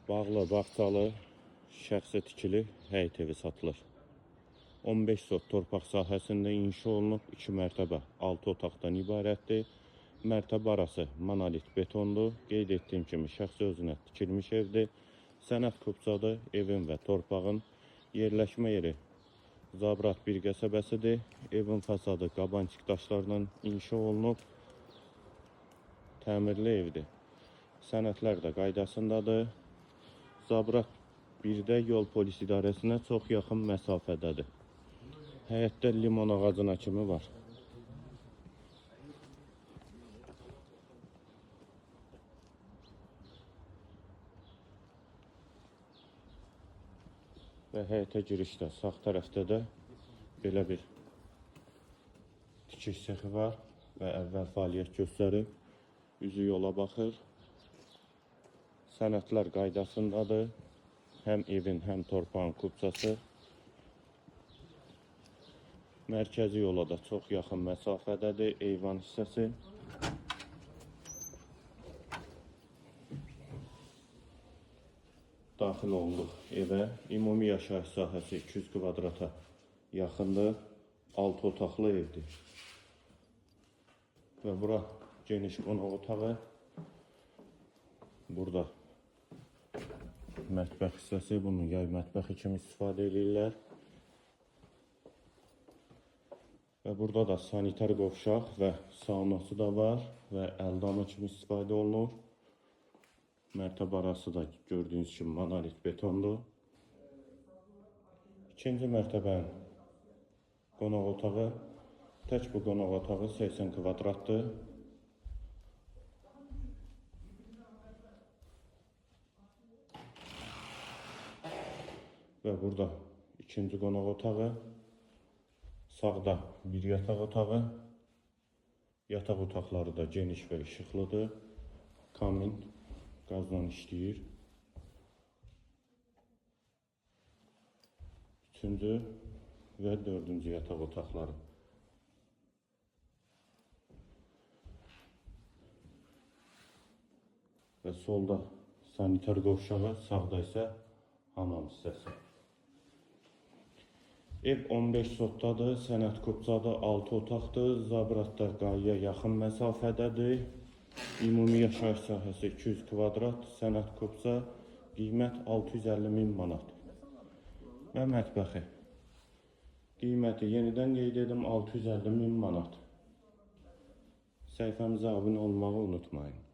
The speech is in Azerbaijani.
Bağlı, bağçalı, şəxsi tikili həyət evi satılır. 15 sot torpaq sahəsində inşa olunub, 2 mərtəbə, 6 otaqdan ibarətdir. Mərtəbə arası monolit betondur. Qeyd etdiyim kimi şəxsi özünə tikilmiş evdir. Sənəd kupçadır. Evin və torpağın yerləşmə yeri Zabrat bir qəsəbəsidir. Evin fasadı qabançıq daşlarla inşa olunub. Təmirli evdir. Sənədlər də qaydasındadır. Zabrat 1-də yol polis idarəsinə çox yaxın məsafədədir. Həyətdə limon ağacına kimi var. Və həyətə girişdə sağ tərəfdə də belə bir tikiş sexi var və əvvəl fəaliyyət göstərib. Üzü yola baxır. Sənədlər qaydasındadır. Həm evin, həm torpağın kupçası. Mərkəzi yola da çox yaxın məsafədədir eyvan hissəsi. Daxil olduq evə. Ümumi yaşayış sahəsi 200 kvadrata yaxındır. 6 otaqlı evdir. Və bura geniş qonaq otağı. Burada mətbəx hissəsi, bunu yay mətbəxi kimi istifadə edirlər. Və burada da sanitar qovşaq və saunası da var və əldamı kimi istifadə olunur. Mərtəbə arası da gördüyünüz kimi monolit betondur. İkinci mərtəbənin qonaq otağı, tək bu qonaq otağı 80 kvadratdır. Və burada ikinci qonaq otağı, sağda bir yataq otağı. Yataq otaqları da geniş və işıqlıdır. Kamin qazla işləyir. Üçüncü və dördüncü yataq otaqları. Və solda sanitar qovşağı, sağda isə hamam hissəsi. Ev 15 sotdadır, sənəd kupçadır, 6 otaqdır, Zabratda qayaya yaxın məsafədədir. Ümumi yaşayış sahəsi 200 kvadrat, sənəd kupça, qiymət 650 min manat. Və mətbəxi. Qiyməti yenidən qeyd edim 650 min manat. Səhifəmizə abunə olmağı unutmayın.